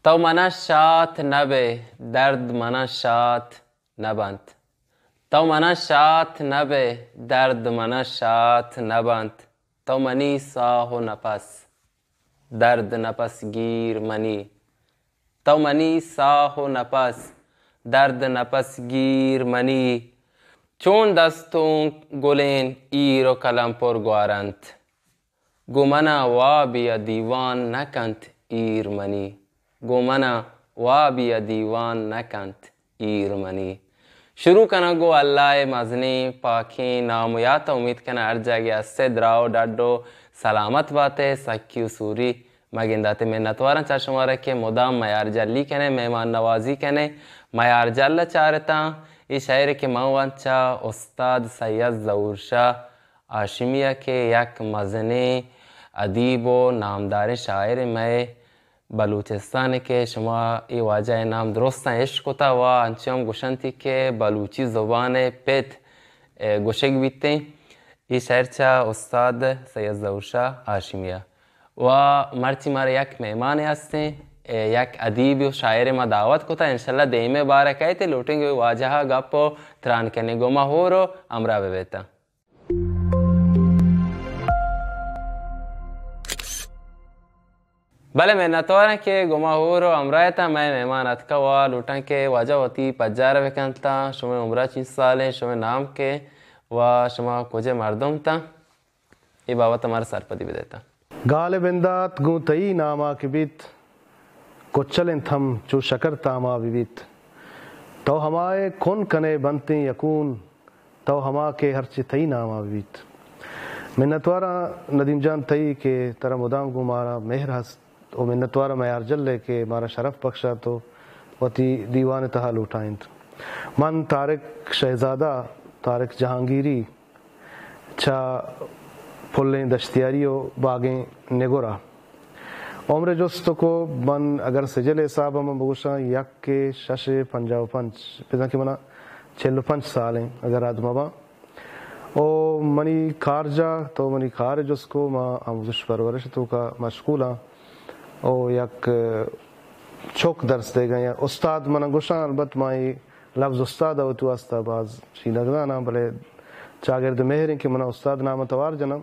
تو منا شات نہ بئے، درد منا شات نہ بنت۔ تو منا شات نہ بئے، درد منا شات نہ بنت۔ تو منی ساہ و نپس، درد نپس گیر منی۔ تو منی ساہ و نپس، درد نپس گیر منی۔ چون دستونک گلین ایر و کلم پر گوارنت۔ گوں منا وابی ء دیوان نہ کنت ایر منی۔ گوں منا وابی ء دیوان نہ کنت ایر منی۔ شروع کناں گوں اللہ ء مزنیں پاکیں نام و یات ء۔ امید کناں ہر جاگہ ہستئے دراہ و ڈڈ و سلامت باتئے، سکی و سوری مگنداتے۔ منتواراں چہ شمارا کہ مدام میار جلی کنئے، مہمان نوازی کنئے، میار جل ء چارتاں۔ اے شاعرے کہ من ونت چہ استاد سید ظہور شاہ ہاشمی ء کہ یک مزنیں ادیب و نامداریں شاعرے مئے بلوچستان ء کہ شما اے واجہ ء نام درستاں اش کتا و انچو ہم گوشنتی کہ بلوچی زبان ء پت، ء، گوشگ بیتیں۔ اے شعر چہ استاد سید ظہور شاہ ہاشمی ء۔ و مرچی مارا یک مہمانے ہستیں، ء، یک ادیب و شاعرے ما دعوت کتا، انشاءاللہ دیمے بارہ کئیت، لوٹیں کہ واجہ ء گپ و تران کنیں۔ گوں ما ہور و ہمراہ بہ بیتاں۔ بلے منتواراں کہ گوں ما ہور و ہمراہ اتاں، مئے مہمان اتکا و لوٹاں کہ واجہ وتی پجار بکنت تاں، شمئے عمرا چنچ سالیں، شمئے نام کے و شما کجے مردم تاں، اے بابت مارا سرپدی بدیتاں۔ گال بندات گوں تئی ناما کہ بیت، کچل انت ہم چو شکر تاما بہ بیت۔ تو ہمائے کن کنے بنتیں یکون، تو ہما کہ ہرچے تئی ناما بہ بیت۔ منتواراں ندیم جان تئی کہ ترا مدام گوں مارا مہر ہست و منتواراں میار جل ء کہ مارا شرف بخشات و وتی دیوان ء تہا لوٹائینت۔ من طارق شہزادہ، طارق جہانگیری، چہ پلیں دشتیاری و باگیں نگورا۔ عمر جست کو من اگر سجل حساب من بگوشاں یک شش پنجاہ و پنچ، بزاں کہ منا چل و پنچ سال ہیں اگر رد مباں۔ او منی کارجا تو منی کار جست کو، ما آموزش پرورش توکا مشغولاں۔ او یک چوک درس دیگا یا استاد منا گوشاں، البت ما اے لفظ استاد ء وتی واسطہ باز چی نگزاناں، بلے چاگرد مہر انت کہ منا استاد نام ء توار جناں۔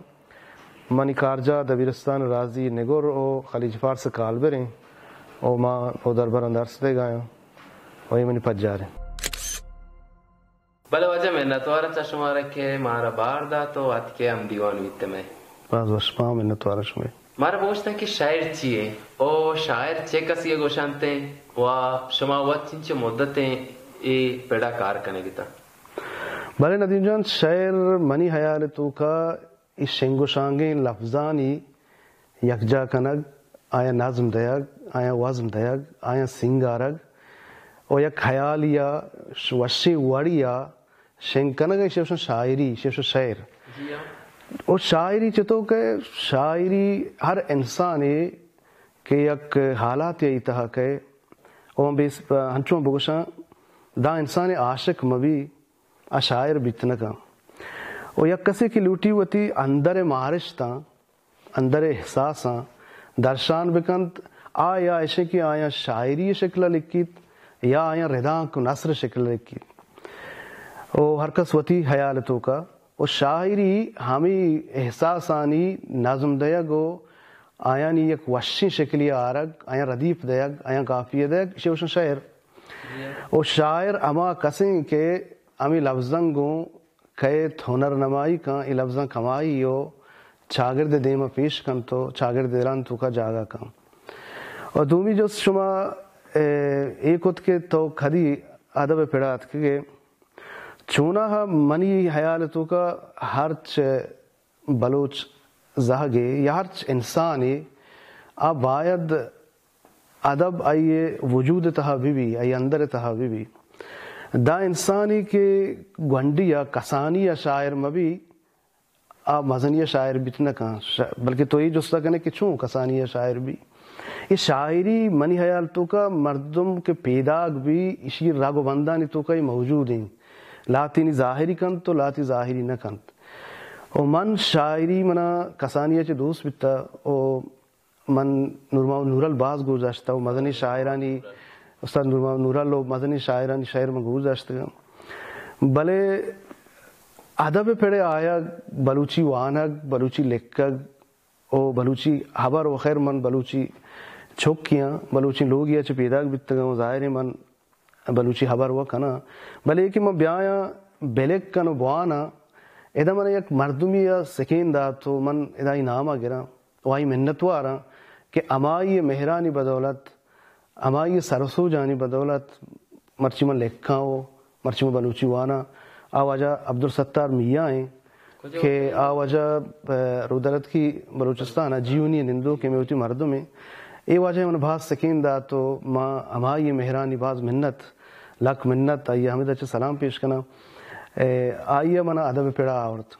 منی کارجاہ دبیرستان رازی نگور و خلیج فارس کالبر انت و ما نودربراں درس دیگایاں و اے منی پجار انت۔ بلے واجہ منتوار چہ شمارا کہ مارا بار دات و اتکے ہم دیوان بیت مئے۔ باز وش، ما منتوار شمئے۔ مارا بگوشتن کہ شاعر چی ئے؟ او شاعر چے کسی ء گوشنت و شما وت چنچو مدتیں اے پڑا کار کنگتاں؟ بلے ندیم جان، شاعر منی حیال توکا اے شنگ و شانگیں لفظانی یکجا کنگ، آیاں نظم دئیگ، آیاں وزم دئیگ، آیاں سینگارگ و یک حیالی ء ش-، وشیں وڑی ء شنگ کنگ، ایشی ء گوشن شاعری، ایشی ء گوشن شعر۔ جی ہاں۔ و شاعری چتو کہ شاعری ہر انسانے کہ یک حالاتے ای تہا کئے، و ہم بیس-، ہنچو ہم بگوشاں، داں انسانے عاشق مبی، آ شاعر بیت نہ کن۔ و یک کسے کہ لوٹی وتی اندر مارشتاں، اندر احساساں درشان بکنت، آ یا اشیں کہ آیاں شاعری شکل لکھیت یا آیاں ردانک و نثر شکل لکھیت۔ و ہر کس وتی حیال توکا و شاعری ہمے احساسانی نظم دئیگ و آیانی یک وشیں شکلی آرگ، آیاں ردیف دئیگ، آیاں قافیہ دئیگ، اشی گوشن شعر۔ و شاعر ہما کسیں کہ ہمے لفظاں گوں کئیت، ہنر نمائی کن، اے لفظاں کمائی و چاگرد دیما پیش کنت و چاگرد دلان توکا جاگہ کن۔ و دومی جست شما، اے، اے کت کہ تو کدی ادب پڑا اتکگے؟ چوناہا منی حیال توکا ہرچ بلوچ زہگے یا ہرچ انسانے آ باید ادب آئی وجود تہا بہ بی، آئی اندر تہا بہ بی۔ دا انسانی کہ گونڈی یا کسانی یا شاعر مہ بی، آ مزنی شاعر بیت نہ کن۔ ش-، بلکہ تو اے جستا کنے کہ چون کسانی شاعر بی؟ اے شاعری منی حیال توکا مردم کہ پیداگ بی، اشی رگ و بندانی توکا اے موجود ہیں۔ لاتینی ظاہری کنت و لاتی ظاہری نہ کنت۔ و من شاعری منا کسانی چہ دوست بیتا و من نور محمد نورل باز گوش داشتہ و مزنیں شاعرانی، استاد نور محمد نورل و مزنیں شاعرانی شعر من گوش داشتگاں۔ بلے ادب پڑے آیگ، بلوچی وانگ، بلوچی لکھگ و بلوچی ہبر و خیر من بلوچی چکیاں، بلوچی لوگیا چہ پیداگ بیتگاں و ظاہر ہے من بلوچی ہبر و کناں، بلے کہ من بیایاں بلک کن و بواناں، ادا من یک مردمی ء سکین دات و من ادا ای نام ء گراں و آئی منتواراں کہ ہمائی مہرانی بدولت، ہمائی سر و سوجانی بدولت مرچی من لکھاں و مرچی من بلوچی واناں۔ آ واجہ عبدالستار میاں ایں۔ کہ آ واجہ، ء، رودرتکی بلوچستان ء جیونی نندوکیں مئے وتی مردمے۔ اے واجہ من باز سکین دات و ما ہمائی مہرانی باز منت، لک منت، آئی ء ہمدا چہ سلام پیش کناں۔ ء، آئی ء منا ادب پڑا آورت۔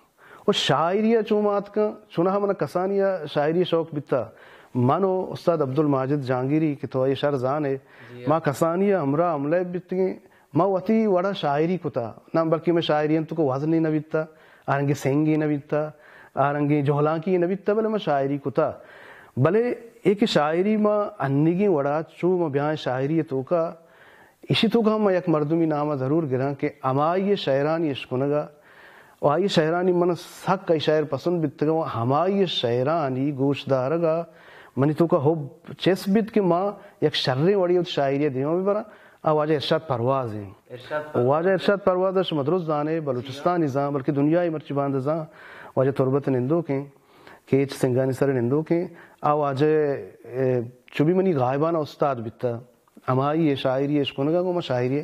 و شاعری ء چون ما اتکاں، چوناہا منا کسانی ء شاعری ء شوق بیتا۔ من و استاد عبدالماجد جہانگیری کہ تو آئی شر زان ئے، ما کسانی ء ہمراہ ہملہ بیتگیں۔ ما وتی وڑا شاعری کتا، نہ بلکہ مئے شاعری انت کہ وزنی نہ بیتا، آرنگی سنگی نہ بیتا، آرنگی جہلانکی نہ بیتا، بلے ما شاعری کتا۔ بلے اے کہ شاعری ما انیگیں وڑا چو ما بیاں شاعری توکا، ایشی توکا ہم ما یک مردمی نام ضرور گراں کہ ہمائی شعرانی اشکنگا و آئی شعرانی من سک آئی شعر پسند بیتگا و ہمائی شعرانی گوش دارگا منی توکا حب چست بیت کہ ما یک شریں وڑی وتی شاعری دیما ببراں۔ آ واجہ ارشاد پرواز ایں۔ ارشاد پرواز۔ واجہ ارشاد پرواز ء شما درست زانے، بلوچستانی زان، بلکہ دنیائی مرچی باند زان۔ واجہ تربت نندوکیں، کیچ سنگانی سر نندوکیں۔ آ واجہ، اے، چو بھی منی غائبانہ استاد بیتا۔ ہمائی شاعری اشکنگا گو ما شاعری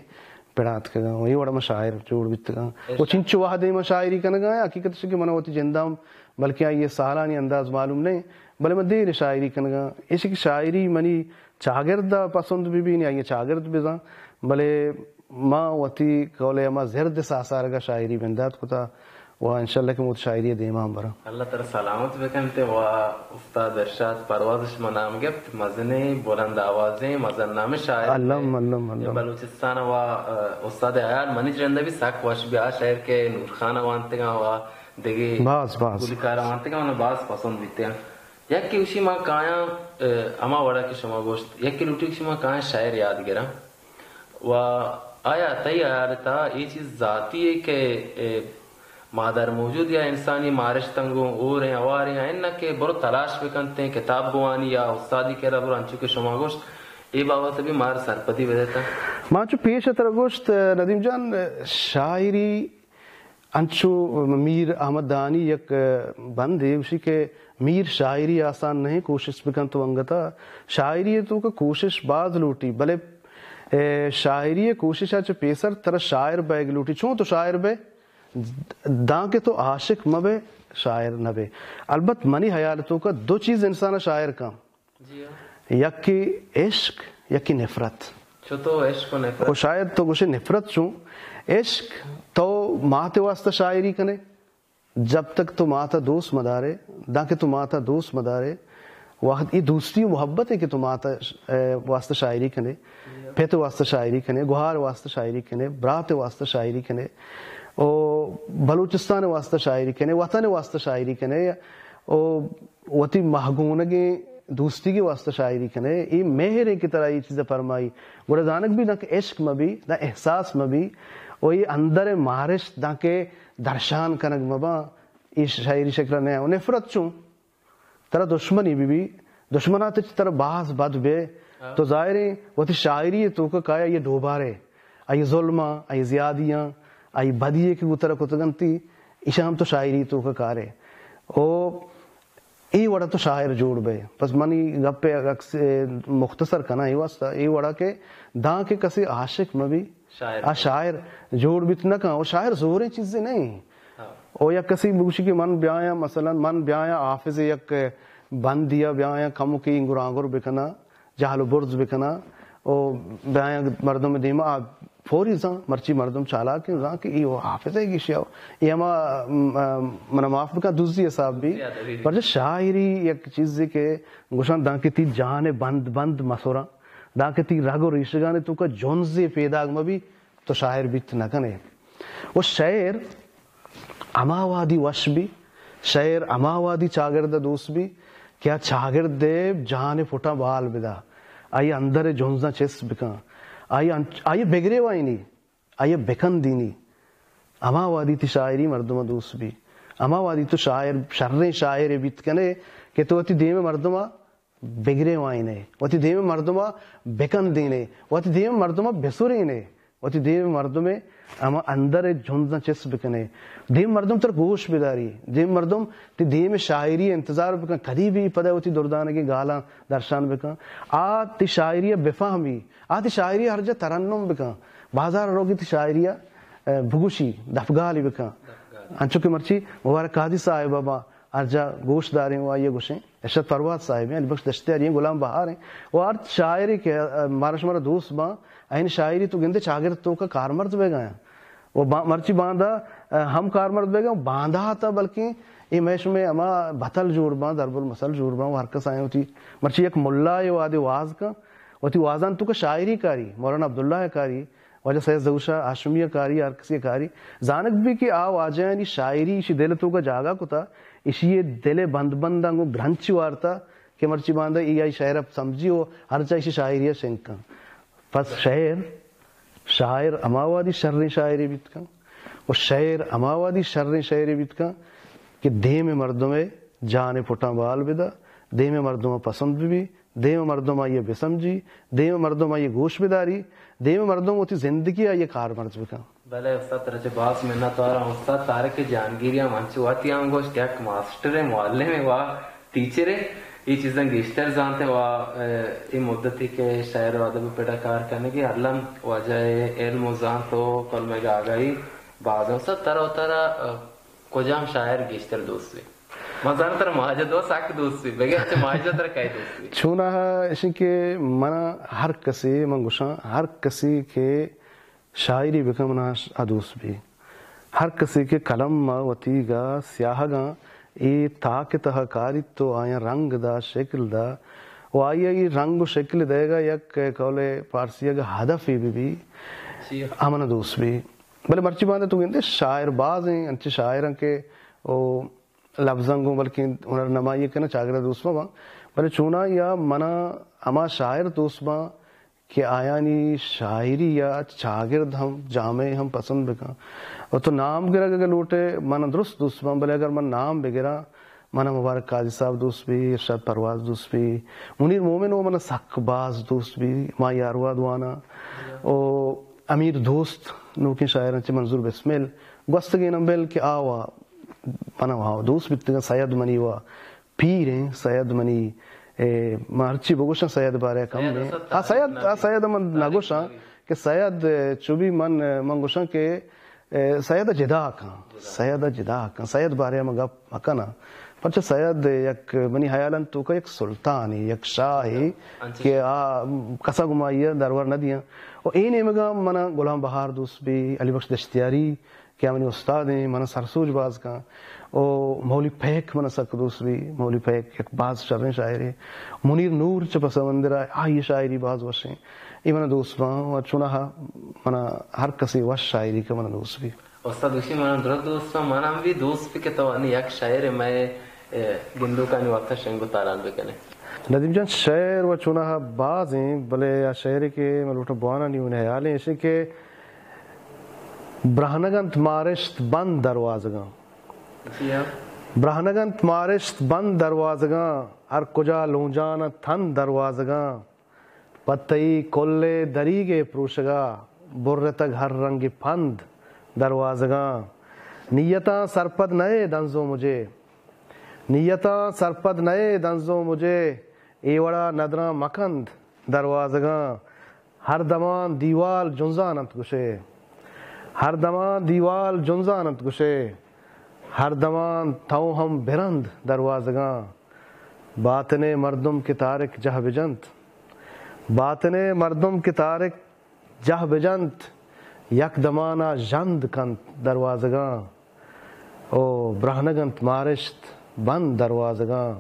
پڑاتکگا۔ اے وڑا ما شاعر جوڑ بیتگا۔ و چنچو وہدے ما شاعری کنگا، حقیقت کہ من وتی جندام، بلکہ آئی سالانی انداز معلوم نہیں، بلے من دیر شاعری کنگا۔ ایشی کہ شاعری منی چاگرد ء پسند بہ بین یا آئی ء چاگرد بزاں، بلے ما وتی قول ء ہما زرد ساسارگ ء شاعری بندات کتا و انشاءاللہ کہ موت شاعری ء دیما ہم براں۔ اللہ ترا سلامت بکنت و استاد ارشاد پرواز شما نام گپت، مزنیں بلند آوازیں مزن نامیں شاعر الم، الم، الم۔ بلوچستان و، ء، استاد حیال منی جند بھی سک وش بیا شاعر کہ نور خان وانتگاں و دگہ باز، باز۔ گلکار وانتگاں من باز پسند بیتگاں۔ یکے گوشی ما کایاں، ء، ہما وڑا کہ شما گوشت، یکے لوٹی کہ شما کایاں شعر یاد گراں۔ و آیا تئی حیال تہا اے چیز ذاتی ہے کہ، ء، مادر موجود یا انسانی مارشت انگوں اور ہیں، ہوار ہیں، انہ کہ برو تلاش بکنت ہیں، کتاب بوانی یا استادی کرا برو، انچو کہ شما گوشت، اے بابت بھی مار سرپدی بدے تا۔ ما چو پیش ترا گوشت، ندیم جان، شاعری انچو میر احمد دانی یک بندے گوشی کہ میر شاعری آسان نہیں، کوشش بکن تو انگتا۔ شاعری تو کہ کوشش باز لوٹی، بلے، اے، شاعری کوشش چہ پیسر ترا شاعر بیگ لوٹی۔ چون تو شاعر بے؟ داں کہ تو عاشق مبے، شاعر نبے۔ البت منی حیال تو کہ دو چیز انسان شاعر کن۔ جی ہاں۔ یکے عشق، یکے نفرت۔ چو تو عشق و نفرت۔ و شاید تو گوشے نفرت چوں۔ عشق تو مات واسطہ شاعری کنے، جب تک تو ماتا دوست مدارے، داں کہ تو ماتا دوست مدارے، وقت یہ دوستی و محبت ہے کہ تو ماتا، اے، واسطہ شاعری کنے، پت واسطہ شاعری کنے، گہار واسطہ شاعری کنے، برات واسطہ شاعری کنے، او بلوچستان واسطہ شاعری کنے، وطن واسطہ شاعری کنے، او وتی مہگونگیں دوستی کے واسطہ شاعری کنے، اے مہر ہے کہ ترا یہ چیز پرمائی۔ گڑا زانگ بھی داں کہ عشق مبی، داں احساس مبی، او یہ اندر مارشت داں کہ درشان کنگ مباں، اے شاعری شکل نہ۔ و نفرت چوں؟ ترا دشمنی بی بی، دشمنا تچ ترا باز بد بے، ہاں۔ تو ظاہریں وتی شاعری توکا کایا یہ ڈوبارے، آئی ظلماں، آئی زیادیاں، آئی بدی کہ گو ترا کتگنتی، ایشاں ہم تو شاعری توکا کارے۔ او اے وڑا تو شاعر جوڑ بے۔ بس منی گپ اکس-، مختصر کنا اے واسطہ، اے وڑا کہ داں کہ کسی عاشق مبی، شاعر آ شاعر جوڑ بیت نہ کن۔ او شاعر زوریں چیزے نہیں۔ ہاں۔ او یک کسی بگوشی کہ من بیایاں، مثلاً من بیایاں حافظ یک بندیا بیایاں کمکی انگر آنگر بکناں، جہل و برز بکناں، او بیایاں مردم دیما آ فوری زان، مرچی مردم چالاکیں زان کہ ای او حافظ ہے گیشیا۔ ای ہما، م-، م-، منا معاف بکن، دزی حساب بھی۔ زیادہ بھی۔ پرچہ شاعری یک چیزے کہ گوشاں داں کہ تی جان بند بند مسوراں، داں کہ تی رگ و ریشگان توکا جنزے پیداگ مبی، تو شاعر بیت نہ کنے۔ و شعر ہما وہدی وش بی، شعر ہما وہدی چاگرد دوست بی کہ آ چاگرد ءِ جان ءِ پٹاں بال بدا، آئی ءِ اندر ءِ جنزاں چست بکن، آئی انچ-، آئی ءَ بگریوائینی، آئی ءَ بکندینی۔ ہما وہدی تئی شاعری مردم ءَ دوست بی، ہما وہدی تو شاعر، شریں شاعرے بیت کنے کہ تو وتی دیم ءِ مردم ءَ بگریوائینے، وتی دیم ءِ مردم ءَ بکندینے، وتی دیم ءِ مردم ءَ بسرینے، وتی دیم ءِ مردم ءِ ہما اندر ءِ جنزاں چست بکنے۔ دیم مردم ترا گوش بداری، دیم مردم تئی دیم ءِ شاعری ءِ انتظار بکن، کدی بی پدا وتی دردانگیں گالاں درشان بکن۔ آ تئی شاعری ءَ بفہمی، آ تئی شاعری ءَ ہر جا ترنم بکن، بازار روگی تئی شاعری ءَ، ءَ، بگوشی، دپگالی بکن۔ انچو کہ مرچی مبارک قاضی صاحب ءَ ما ہر جا گوش داریں و آئی ءَ گوشیں، ارشاد پرواز صاحب ایں، علی بخش دشتیاری ایں، غلام بہار ایں، و ہر شاعرے کہ، ءَ، مارا شمارا دوست باں، آیانی شاعری تو گندے چاگرد توکا کارمرز بیگا ایں۔ و با-، مرچی باندا، ءَ، ہم کارمرز بیگا، باندا تا بلکیں اے مئے شمئے ہما بتل جوڑ باں، ضرب المثل جوڑ باں، و ہر کس آیاں وتی، مرچی یک ملائے وہدے واز کن، وتی وازان توکا شاعری کاری، مولانا عبداللہ کاری، واجہ سید ظہور شاہ ہاشمی ءَ کاری، ہر کسی ءَ کاری۔ زانگ بی کہ آ واجہانی شاعری ایشی دل ءِ توکا جاگہ کتا، ایشی ءِ دل ءِ بند بنداں گوں گرنچ وارتا کہ مرچی باندا ای آئی شعر ءَ سمجھی و ہر جا ایشی شاعری ءَ شنگ کن۔ پس شعر، شاعر ہما وہدی شریں شاعرے بیت کن و شعر ہما وہدی شریں شعرے بیت کن کہ دیم ءِ مردم ءِ جان ءِ پٹاں بال بدا، دیم ءِ مردم ءَ پسند ببی، دیم ءِ مردم آئی ءَ بسمجی، دیم ءِ مردم آئی ءَ گوش بداری، دیم ءِ مردم وتی زندگی آئی ءَ کارمرز بکن۔ بلے استاد، ترا چہ باز منتوار آں۔ استاد طارق جہانگیری ہم انچو وتی ہم گوشت، یک ماسٹرے، معلمے و ٹیچرے، اے چیزاں گیشتر زانت و، ءَ، اے مدتی کہ شعر و ادب ءِ پڑا کار کنگی، الم واجہ ءِ علم و زانت و کلمگ آگاہی باز۔ استاد، ترا و ترا، ءَ، کجام شاعر گیشتر دوست بی؟ من زاناں ترا ماجد و سک دوست بی، بگر چہ ماجد ترا کئے دوست بی؟ چوناہا اشی کہ من ہر کسی، من گوشاں، ہر کسی کہ شاعری بکن، من آ دوست بی۔ ہر کسی کہ قلم ءَ وتیگا سیاہگاں اے تاک ءِ تہا کاریت و آیاں رنگ دا، شکل دا، و آئی ءَ اے رنگ و شکل دئیگا یک قول پارسی ءَ اگہ ہدفے بہ بی، جی۔ آ من دوست بی۔ بلے مرچی باندا تو گندے شاعر باز ایں، انچیں شاعر ایں کہ او لبزاں گوں بلکیں ہنر نمائی کناں، چاگرد دوست مہ باں، بلے چوناہا منا ہما شاعر دوست باں کہ آیانی شاعری ءَ چاگرد ہم، جامعہ ہم پسند بکن۔ و تو نام گرگ اگہ لوٹے، من درست دوست باں، بلے اگر من نام بگراں، من مبارک قاضی صاحب دوست بی، ارشاد پرواز دوست بی، منیر مومن و من سک باز دوست بی، ما یارواد وانا و امیر دوست، نوکیں شاعر انت چہ منظور بسمل، گوستگیں ہم بل کہ آوا من وا دوست بیتگاں، سید منی وا پیر ایں، سید منی، اے، من ہرچی بگوشاں سید بارے کم سید ایں۔ آ سید، آ سید من نہ گوشاں کہ سید، اے، چو بی من، من گوشاں کہ، اے، سید جدا کن، سید جدا کن، سید بارے من گپ مکناں۔ پرچہ سید یک منی حیالان توکا یک سلطانے، یک شاہے کہ آ کسا گما آئی درور نہ دیاں۔ و اے نیمگا من غلام بہار دوست بی، علی بخش دشتیاری، کہ آ منی استاد ایں، من سرسوج باز کن۔ و مولی پیک من سک دوست بی، مولی پیک یک باز شریں شاعرے۔ منیر نور چہ پس مندر ءَ، آئی شاعری باز وشیں۔ اے من دوست باں و چوناہا من ہر کسی وش شاعری کہ من دوست بی۔ استاد وشی من درست دوست باں، من ہم بی دوست بی کہ تو انی یک شاعر مئے، اے، گندوکانی واسطہ شنگ و تالان بکنے۔ ندیم جان، شعر و چوناہا باز ایں، بلے آ شعرے کہ من لوٹاں بوانانی من حیال ایں، ایشی کہ برہنگ انت مارشت بند دروازگاں۔ جی ہاں۔ برہنگ انت مارشت بند دروازگاں، ہر کجا لونجان انت تن دروازگاں۔ پہ تئی کل ءِ دریگ ءِ پروشگا، برتگ ہر رنگ پند دروازگاں۔ نیتاں سرپد نئے دنزو مجھے، نیتاں سرپد نئے دنزو مجھے، اے وڑا ندراں مکند دروازگاں۔ ہر دمان دیوال جنزان انت گشے، ہر دمان دیوال جنزان انت گشے، ہر دمان تو ہم برند دروازگاں۔ باتن ءِ مردم کہ تارک جہ بجنت، باتن ءِ مردم کہ تارک جہ بجنت، یک دمانا ژند کنت دروازگاں۔ او برہنگ انت مارشت بند دروازگاں،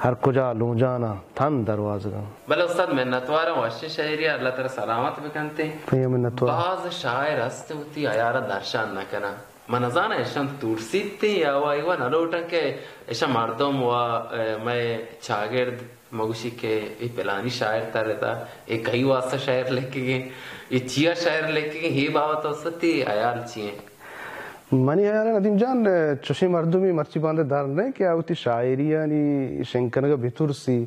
ہر کجا لونجانا تن دروازگاں۔ بلے استاد منتواراں، وشیں شاعری، اللہ ترا سلامت بکنتے۔ پہ منتوار۔ باز شاعر ہست وتی عیارا درشان نہ کناں۔ من نزاناں ایشاں ترسیت یا وا ایوا نہ لوٹاں کہ ایشاں مردم و، اے، مئے چاگرد مگوشی کہ اے پلانی شاعر ترتا، اے کئی واسطہ شاعر لکھگیں، اے چیا شاعر لکھگیں، اے بابت است تی حیال چی ہیں؟ منی حیال ندیم جان، چوشیں مردمی مرچی باندہ در نہ کہ آ وتی شاعریانی شنگ کنگا بترسی،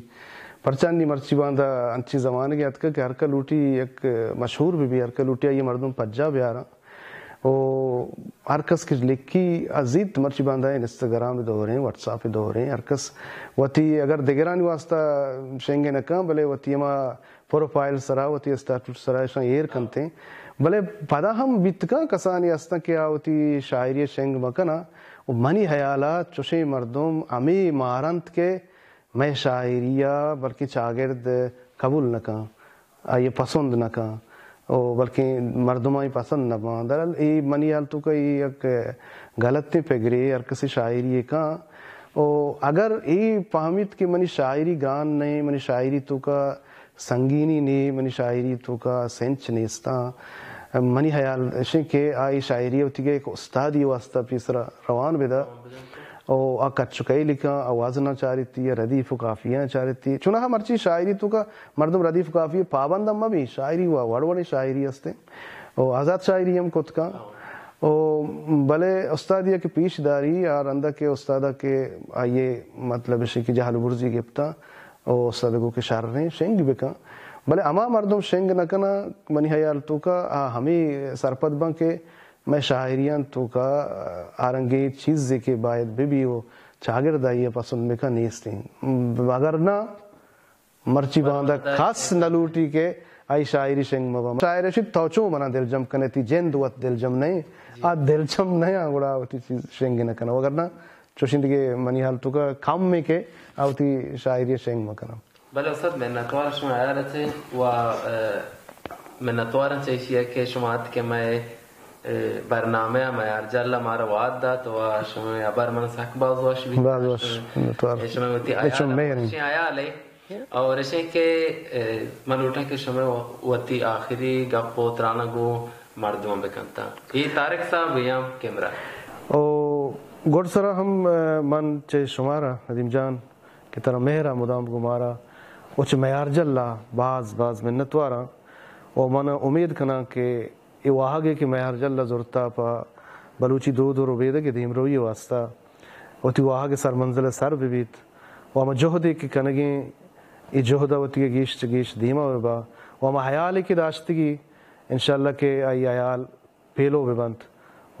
پرچا نی مرچی باندہ انچی زمانگے اتکگ کہ ہر کہ لوٹی یک مشہور بہ بی، ہر کہ لوٹی آئی مردم پجا بیاراں۔ و ہر کس کہ لکھی ازیت، مرچی باندا انسٹاگرام دوریں، وٹس ایپ دوریں، ہر کس وتی اگر دگرانی واسطہ شنگ نہ کن، بلے وتی ہما پروفائل سرا، وتی اسٹیٹس سرا اشاں ایر کنتیں۔ بلے پدا ہم بیت کن کسانی ہستن کہ آ وتی شاعری شنگ مکناں۔ و منی حیالا چوشیں مردم ہمے مارنت کہ مئے شاعری ء بلکیں چاگرد قبول نہ کن، آئی ء پسند نہ کن، او بلکیں مردمانی پسند نہ باں۔ درحال اے منی حال توکا اے یک غلطیں پگرے، ہر کسی شاعری ء کن۔ او اگر اے پہمیت کہ منی شاعری گران نہ، منی شاعری توکا سنگینی نے، منی شاعری توکا سنچ نیستاں، منی حیال اشیں کہ آئی شاعری وتی یک استادی واسطہ پیسرا روان بدا۔ او آ کچکئی لکھاں، آ وزن ء چارتی، آ ردیف و قافیہ ء چارتی۔ چوناہا مرچی شاعری توکا مردم ردیف و قافیہ پابند ہم مبی، شاعری و وڑ وڑیں شاعری ہستیں۔ او آزاد شاعری ہم کت کن۔ او بلے استادی کہ پیش داری، آ رندا کہ استادا کہ آئیے مطلب اشی کہ جہل و برزی گپتاں، او استاد گو کہ شریں شنگ بکن۔ بلے ہما مردم شنگ نہ کناں، منی حیال توکا آ ہمے سرپد باں کہ مئے شاعریان توکا آ رنگیں چیزے کہ باید بہ بی و چاگرد آئی ء پسند بکن نیستیں۔ اگر نہ مرچی باندا کس نہ لوٹی کہ آئی شاعری شنگ مبا۔ شاعر اشی تو چو منا دلجم کنے، تی جند وت دلجم نئے۔ آ دلجم نیا گڑا وتی چیز شنگ نہ کنا۔ اگر نہ چوشیں دگہ منی حال توکا کم میں کہ آ وتی شاعری شنگ مکنم۔ بلے استاد منتوار شما حیال ء چہ و، اے، منتوار چہ ایشی ء کہ شما ات کہ مئے، اے، برنامہ ء مئے ہرجل ء مارا واد دات و شما ہبر من سک باز وش بیت۔ باز وش، منتوار۔ اے، شما وتی اے چون حیال مہر انت۔ وشیں حیال ہے۔ اور اشیں کہ، اے، من لوٹاں کہ شما وتی آخری گپ و ترانہ گو مردم بکنتا۔ اے طارق صاحب یا کیمرہ۔ او گڈ سرا ہم، اے، من چہ شمارا ندیم جان کہ ترا مہر ء مدام گوں مارا و چہ میارجل ء باز باز منتواراں و من امید کناں کہ اے واہگے کہ میارجل ء زرتا پہ بلوچی دود و ربیدگ ء دیمروی ء واستہ وتی واہگ ء سرمنزل ء سر بہ بیت و ہما جہدے کہ کنگیں اے جہد ء وتی ء گیش چہ گیش دیما بہ با و ہما حیالے کہ داشتگی انشاءاللہ کہ آئی حیال پیلو بہ بنت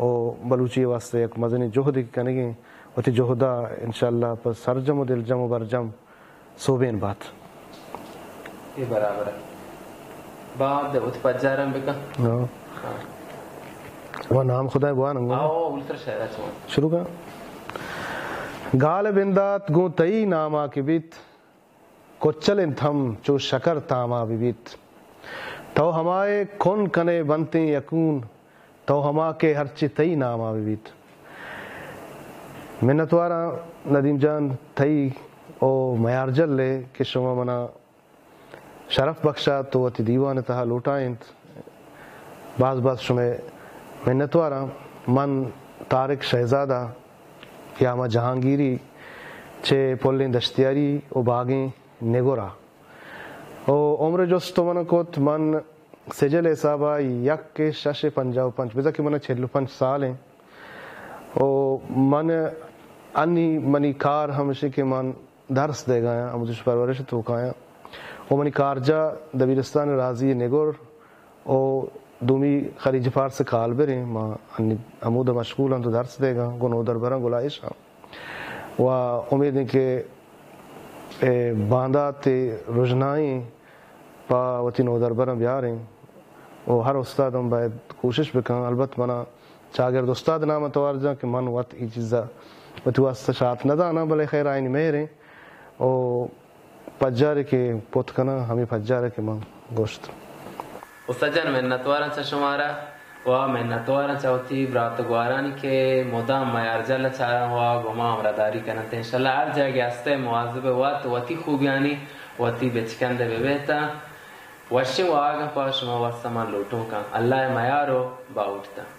و بلوچی ء واستہ یک مزنیں جہدے کہ کنگیں، وتی جہد ء انشاءاللہ پہ سرجم و دلجم و برجم سوبین بات۔ اے برابر ء۔ بعد وتی پجاراں بکن۔ ہاں۔ ہاں۔ و نام خدائے بوان انگو۔ آؤ، اولتر شاعر ء چون۔ شروع کن۔ گال بندات گوں تئی ناما کہ بیت، کچل انت ہم چو شکر تاما بہ بیت۔ تو ہمائے کن کنے بنتیں یکون، تو ہما کہ ہرچے تئی ناما بہ بیت۔ منتواراں ندیم جان تئی او میارجل ء کہ شما منا شرف بخشات تو وتی دیوان ء تہا لوٹائینت۔ باز باز شمئے منتواراں۔ من طارق شہزادہ یا ہما جہانگیری چہ پلیں دشتیاری و باگیں نگورا۔ و عمر جست تو من کت، من سجل حسابا یک شش پنجاہ و پنچ، بزاں کہ من چل و پنچ سال ہیں۔ و من انی منی کار ہمشی کہ من درس دیگایاں، آموزش پرورش توکایاں۔ و منی کارجاہ دبیرستان رازی نگور و دومی خلیج فارس کالبریں، ما انی ہمود مشغول ہم تو درس دیگاں، گوں نودربراں گلائش ہم۔ و امید ہیں کہ اے باندات رژنائیں پہ وتی نودربراں بیاریں و ہر استاد ہم باید کوشش بکن۔ البت منا چاگرد استاد نام توار جان کہ من وت ای چیزا وتی واسطہ شات نہ داناں، بلے خیر آئینی مہریں و پجارے کہ پت کناں، ہمے پجارے کہ من گوشت۔ استاد جان، منتواراں چہ شمارا و منتواراں چہ وتی برات و گوارانی کہ مدام میارجل چاراں و گوں ما ہمراہداری کننت۔ انشاءاللہ ہر جاگہ ہستئے مواظب وت وتی خوبیانی وتی بچکندے ببیتاں۔ وشیں واہگاں پہ شما واسطہ من لوٹوکاں۔ اللہ ء میار و باہوٹ تاں۔